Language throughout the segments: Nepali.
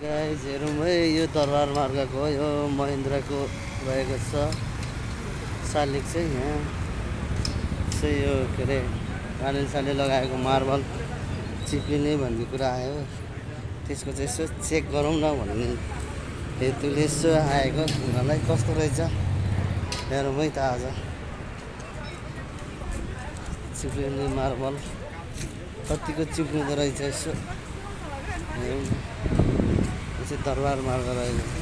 गाइज हेरौँ है यो दरबार मार्गको यो महेन्द्रको रहेको छ शालिग चाहिँ यहाँ चाहिँ यो के अरे कालिसाले लगाएको मार्बल चिप्लिने भन्ने कुरा आयो त्यसको चाहिँ यसो चेक गरौँ न भन्ने हेतुले यसो आएको उनीहरूलाई कस्तो रहेछ हेरौँ है त आज चिप्लिने मार्बल कतिको चिप्लिँदो रहेछ यसो हेरौँ चाहिँ दरबार मार्ग रहेको छ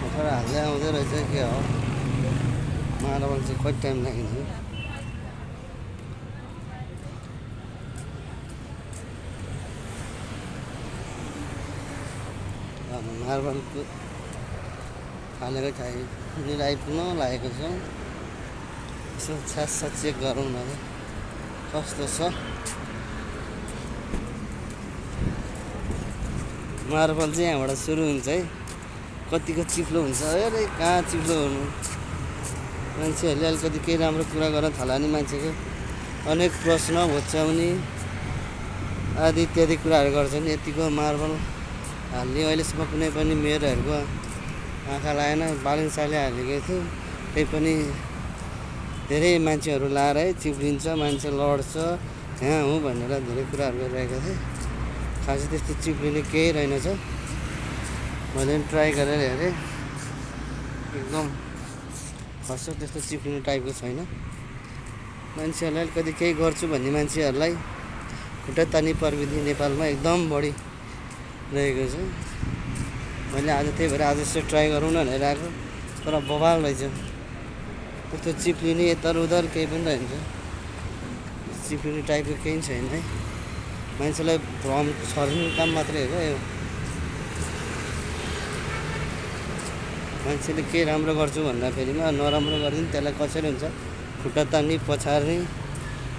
भर्खर हाल्दै आउँदै रहेछ के हो मार्बल चाहिँ कति टाइम लागिन्छ मार्बलको हालेकै ठाउँ लिएर आइपुग्न लागेको छ यसो छ्यास चेक गरौँ न कस्तो छ मार्बल चाहिँ यहाँबाट सुरु हुन्छ है कतिको चिप्लो हुन्छ अरे कहाँ चिप्लो हुनु मान्छेहरूले अलिकति केही राम्रो कुरा गर्न थाला नि मान्छेको अनेक प्रश्न होच्याउने आदि इत्यादि कुराहरू गर्छन् यतिको मार्बल हाल्ने अहिलेसम्म कुनै पनि मेयरहरूको आँखा लागेन बालिनसाले हालेको थियो त्यही पनि धेरै मान्छेहरू लाएर है चिप्लिन्छ मान्छे लड्छ यहाँ हो भनेर धेरै कुराहरू गरिरहेका थिए खासै त्यस्तो चिप्लिने केही रहेनछ मैले पनि ट्राई गरेर हेरेँ एकदम खर्च त्यस्तो चिप्लिने टाइपको छैन मान्छेहरूलाई अलिकति केही गर्छु भन्ने मान्छेहरूलाई खुट्टा तान्ने प्रविधि नेपालमा एकदम बढी रहेको छ मैले आज त्यही भएर आज यसो ट्राई गरौँ न भनेर आएको तर बवाल रहेछ त्यस्तो चिप्लिने यतार उधार केही पनि रहन्छ चिप्लिने टाइपको केही छैन है मान्छेलाई भ्रम छर्ने काम मात्रै हो यो मान्छेले के राम्रो गर्छु भन्दाखेरिमा नराम्रो गरिदिनु त्यसलाई कसरी हुन्छ खुट्टा तान्ने पछार्ने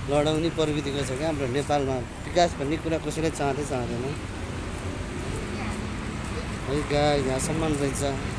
लडाउने प्रविधिको छ क्या हाम्रो नेपालमा विकास भन्ने कुरा कसैले चाहँदैन है गाई यहाँसम्म रहेछ